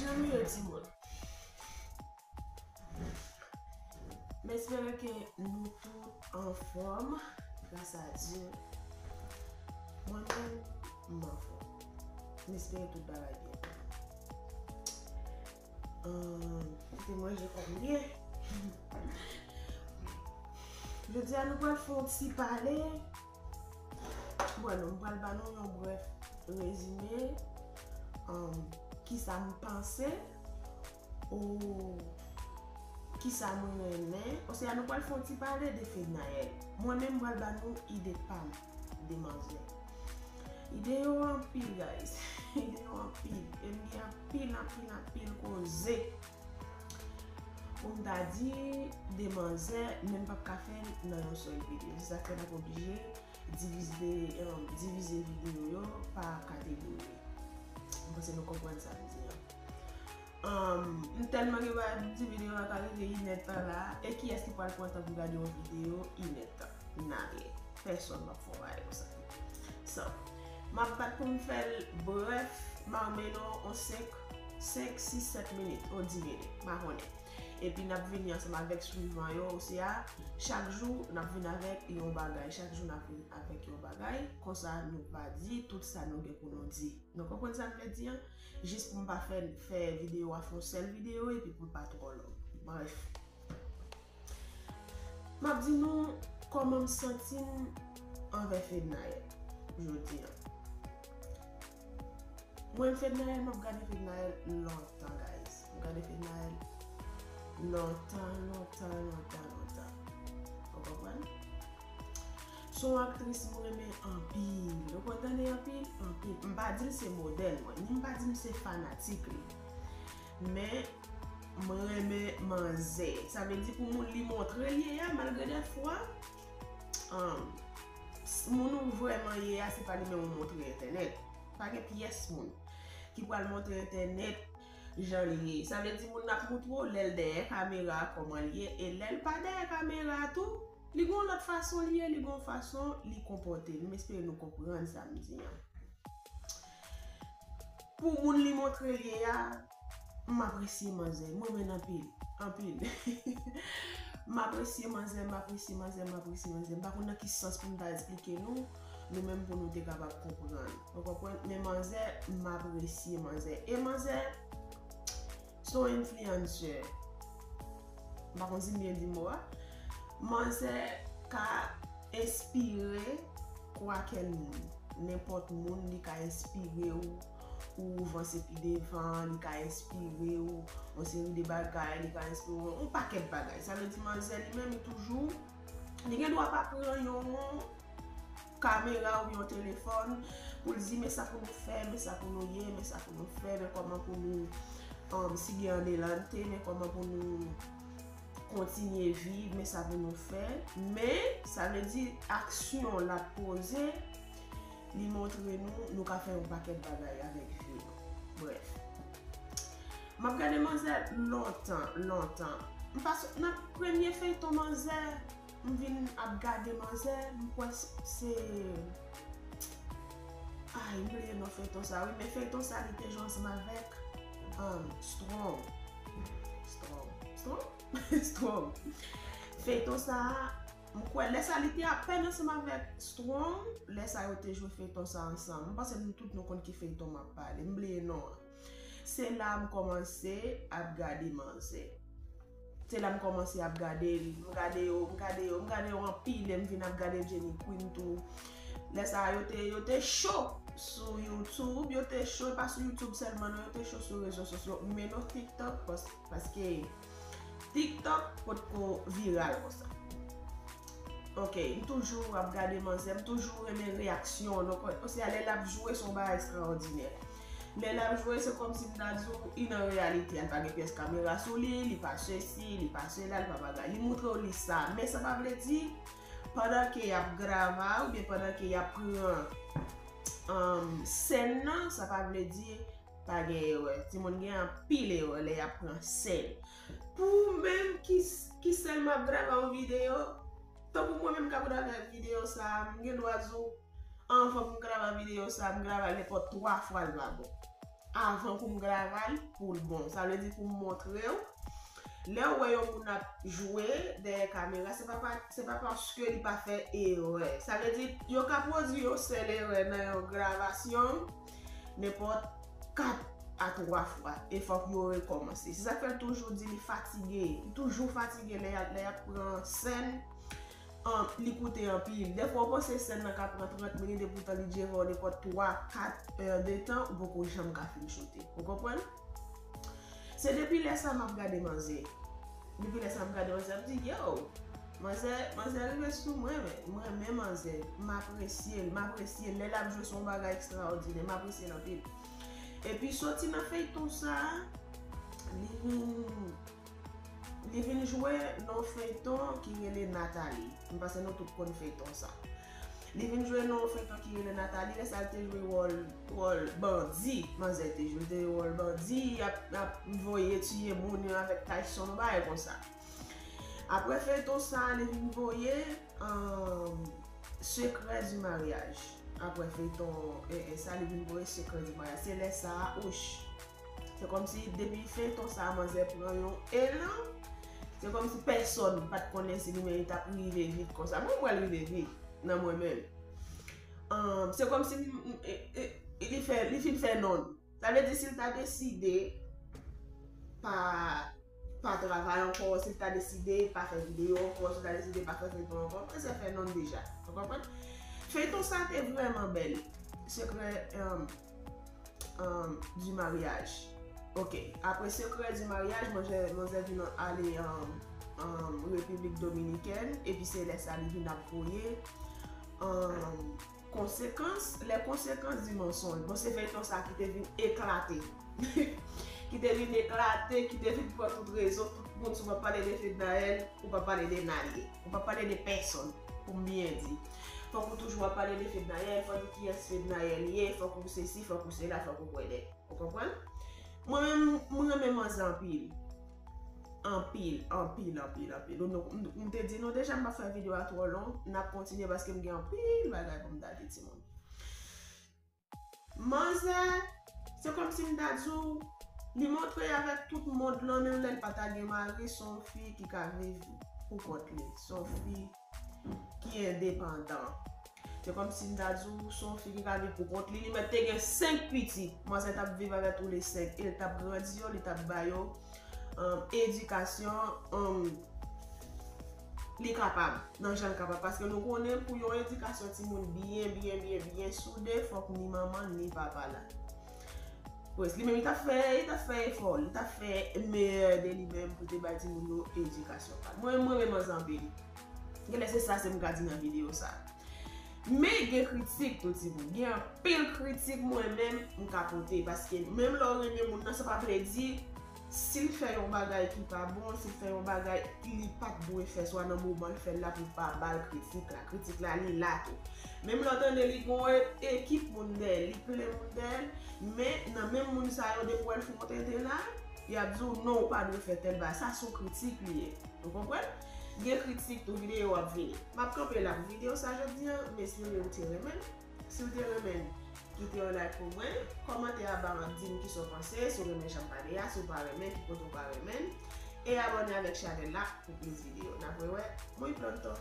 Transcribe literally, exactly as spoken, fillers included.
Kòman nou ye, timoun? M espere ke nou tout anfòm, gras a Dye. Mwen menm, m anfòm. M espere tout bagay byen. Ahn, kite mwen je kòm byen. Jodi a, nou pral fè yon ti pale. Bon, non, m pral ba nou yon brèf rezime, um, kisa m panse, ou kisa mwen renmen. Osea, nou pral fè yon ti pale de Fednaelle. Mwen menm, m pral ba nou ide pa m de manzè. Ide yo anpil, guys. Ide yo anpil. E m gen anpil, anpil, anpil koze pou m ta di de manzè, men m p ap ka fè l nan yon sèl videyo. Se sa k fè n ap oblije divize, em, divize videyo yo pa kategori. M panse nou konprann sa m di an. Em, m tèlman gen bagay pou m di, videyo a ka rive inèdtan la. E kiyès ki pral pran tan pou gade yon videyo inèdtan? N a ryen. Pèsonn p ap fè yon bagay konsa. So, m ap bat pou m fè l brèf, m a mennen w on senk, senk, sis, sèt minit, on dis minit, m pa konnen. Epi n ap vini ansanm avèk swivan yo, osea, chak jou n ap vin avèk yon bagay, chak jou n ap vin avèk yon bagay, konsa nou va di tout sa nou gen pou nou di. Nou konprann sa m vle di an? Jis pou m pa fè, fè videyo a fè yon sèl videyo epi pou l pa twò long. Brèf. M ap di nou kòman m santi m anvè Fednaelle jodi an. Mwen, Fednaelle, m ap gade Fednaelle lontan, guys. M gade Fednaelle lontan, lontan, lontan, lontan. Ou konprann? Se yon aktris mwen renmen anpil. Ou konn tande anpil? Anpil. M pa di l se modèl mwen, ni m pa di m se fanatik li. Men, mwen renmen manzè. Sa vle di pou moun li montre l ye a, malgre dèfwa, um, s- moun ou vrèman ye a, se pa li menm ou montre entènèt. Pa gen pyès moun ki pral montre entènèt jan li ye. Sa vle di moun n ap montre w lè l dèyè kamera a kòman l ye, e lè l pa dèyè kamera a tou, li gon lòt fason li ye, li gon fason li konpòte l. M espere nou konprann sa m di an. Pou moun li montre l ye a, m apresye manzè, m renmen l anpil, anpil. M apresye manzè, m apresye manzè, m apresye manzè. M pa konn nan ki sans pou m ta esplike nou, nou menm pou nou te kapab konprann. Ou konprann? Men manzè, m apresye manzè. E manzè, se yon influencer. M pa konn si m byen di mo a. Manzè ka enspire kwakèl moun. Nenpòt moun, li ka enspire w pou w vanse pi devan, li ka enspire w yon seri de bagay, li ka enspire w yon pakèt bagay. Sa vle di manzè li menm, li toujou, li gen dwa pa pran yon kamera oubyen yon telefòn pou l di, men sa pou nou fè, men sa pou nou ye, men sa pou nou fè, men kòman pou nou, um, sigue adelante, men kòman pou nou kontinye viv, men sa pou nou fè. Men, sa vle di, aksyon l ap poze, li montre nou, nou ka fè yon pakèt bagay avèk vi nou. Brèf. M ap gade manzè lontan, lontan. M pa s- nan premye feyton manzè, m vin ap gade manzè, m kwè s- se, ay, m bliye non feyton sa, wi, men feyton sa, li te jwe ansanm avèk, um, Strong. Strong. Strong? Strong. Feyton sa, m kwè, lè sa, li te apèn ansanm avèk Strong, lè sa, yo te jwe feyton sa ansanm. M panse nou tout nou konn ki feyton m ap pale. M bliye non an. Se la m kòmanse ap gade manzè. Se la m kòmanse ap gade l. M gade yo, m gade yo, m gade yo anpil, e m vin ap gade Jenny Queen tou. Lè sa a, yo te, yo te cho sou YouTube, yo te cho, e pa sou YouTube sèlman, non, yo te cho sou rezo sosyo, men non TikTok, pas- paske TikTok potko viral konsa. Ok, m toujou ap gade manzè, m toujou renmen reyaksyon l. Donk, osea lè l ap jwe, se yon bagay ekstraòdinè. Lè l ap jwe, se kòmsi m ta di w, li nan reyalite a, li pa gen pyès kamera sou li, li pa sesi, li pa sela, li pa bagay. Li montre w li sa. Men sa pa vle di, pandan ke y ap grava, oubyen pandan ke y ap pran, um, sèn nan, sa pa vle di pa gen erè. Timoun gen anpil erè lè y ap pran sèn. Pou ou menm ki, ki sèlman ap grava yon videyo, tankou mwen menm k ap grava videyo sa a, m gen dwa di w, anvan pou m grava videyo sa a, m grava l nenpòt twa fwa, l pa bon. avan pou m grava l pou l bon. Sa vle di pou m montre w. Lè w wè yon moun ap jwe dèyè kamera, se pa, pa, se pa paske li pa fè erè. Sa vle di, yo ka pwodui yon sèl erè nan yon gravasyon, nenpòt kat a twa fwa, e fòk yo rekòmanse. Se sa k fè l toujou di li fatige, li toujou fatige lè y ap, lè y ap pran sèn, an, li koute anpil. Dèfwa, w panse sèn nan ka pran trant minit, epoutan li dure w nenpòt twa, kat è de tan, ou poko janm ka fin choute. Ou konprann? Se depi lè sa m ap gade manzè. Depi lè sa m ap gade manzè, m di, yo, manzè, manzè rive sou mwen, men mwen renmen manzè, m apresye l, m apresye l. Lè l ap jwe se yon bagay ekstraòdinè, m apresye l anpil. Epi soti nan feyton sa, li vin Li vin jwe nan yon feyton ki rele Nathalie. M panse nou tout konn feyton sa. Li vin jwe nan yon feyton ki rele Nathalie, lè sa l te jwe wòl, wòl bandi. Manzè te jwe, te jwe wòl bandi, y ap, y ap voye tiye moun yo avèk Tyson, yon bagay konsa. Apre feyton sa, li vin voye, um, Secret du mariage. Apre feyton e, e sa, li vin voye Secret du mariage. Se lè sa a, ouch. Se kòmsi depi feyton sa a, manzè pran yon elan. Se kòmsi pèsòn pa t konnen si li menm li t ap rive vit konsa. Mwen, m wè l rive vit nan mwen menm. Um, se kòmsi m, m, e, e, li fè, li fin fè nonn. Sa vle di si l ta deside pa, pa travay ankò, si l ta deside pa fè videyo ankò, si l ta deside pa fè feyton ankò, manzè fè nonn deja. Ou konprann? Feyton sa te vrèman bèl. Secret, um, um, du mariage. Ok. Apre Secret du mariage, manzè, manzè vin ale, um, um, Repiblik Dominikèn, epi se lè sa li vin ap voye, um, Conséquence, les conséquences du mensonge. Bon, se feyton sa ki te vin eklate. Ki te vin eklate, ki te vin pran tout rezo, tout moun, si w pa pale de Fednaelle, ou pa pale de Nalie. Ou pa pale de pèsòn, pou m byen di. Fòk ou toujou ap pale de Fednaelle, fòk ou di kiyès Fednaelle ye, fòk ou sesi, fòk ou sela, fòk ou kwè de. Ou konprann? Mwen menm, mwen renmen manzè anpil. Anpil, anpil, anpil, anpil. Nou, nou, m, m te di nou deja m pa fè videyo a twò long. N ap kontinye paske m gen anpil bagay pou m ta di timoun. Manzè, se kòmsi m ta di w, li montre avèk tout mond lan, menm lè l pa ta gen mari, se yon fi ki ka viv pou kont li. Se yon fi ki endepandan. Se kòmsi m ta di w, se yon fi ki ka viv pou kont li. Li mèt te gen senk pitit. Manzè t ap viv avè toulèsenk. E l t ap grandi yo, li t ap ba yo, um, edikasyon, um, li kapab, nan jan l kapab. Paske nou konnen pou yon edikasyon timoun byen, byen, byen, byen soude, fòk ni manman, ni papa la. Pwès, li menm, li t ap fè, li t ap fè efò, li t ap fè meyè de li menm pou te bay timoun yo edikasyon pa l. Mwen, mwen renmen manzè anpil. Genlè se sa se m ka di nan videyo sa. Men gen kritik tou, timoun. Gen anpil kritik mwen menm m ka pote. Paske menm lè w renmen moun nan, sa pa vle di si l fè yon bagay ki pa bon, si l fè yon bagay li pa t dwe fè, swa nan moman l fè l la pou w pa ba l kritik la. Kritik la, li la tou. Menm lè w tande li gen yon e-, ekip moun dèyè l, li plen moun dèyè l, men nan menm moun sa yo, depi w wè l fè yon tenten la, y ap di w, "Non, ou pa dwe fè tèl bagay." Sa se yon kritik li ye. Ou konprann? Gen kritik tou, videyo ap vini. M ap kanpe la pou videyo sa jodi a, men si w te renmen l, si w te renmen l, kite yon like pou mwen, kòmante anba an, di m kisa w panse, si w renmen jan m pale a, si w pa renmen, ki kote w pa renmen l, e abòne avèk chanèl la pou plis videyo. N ap rewè, muy pronto!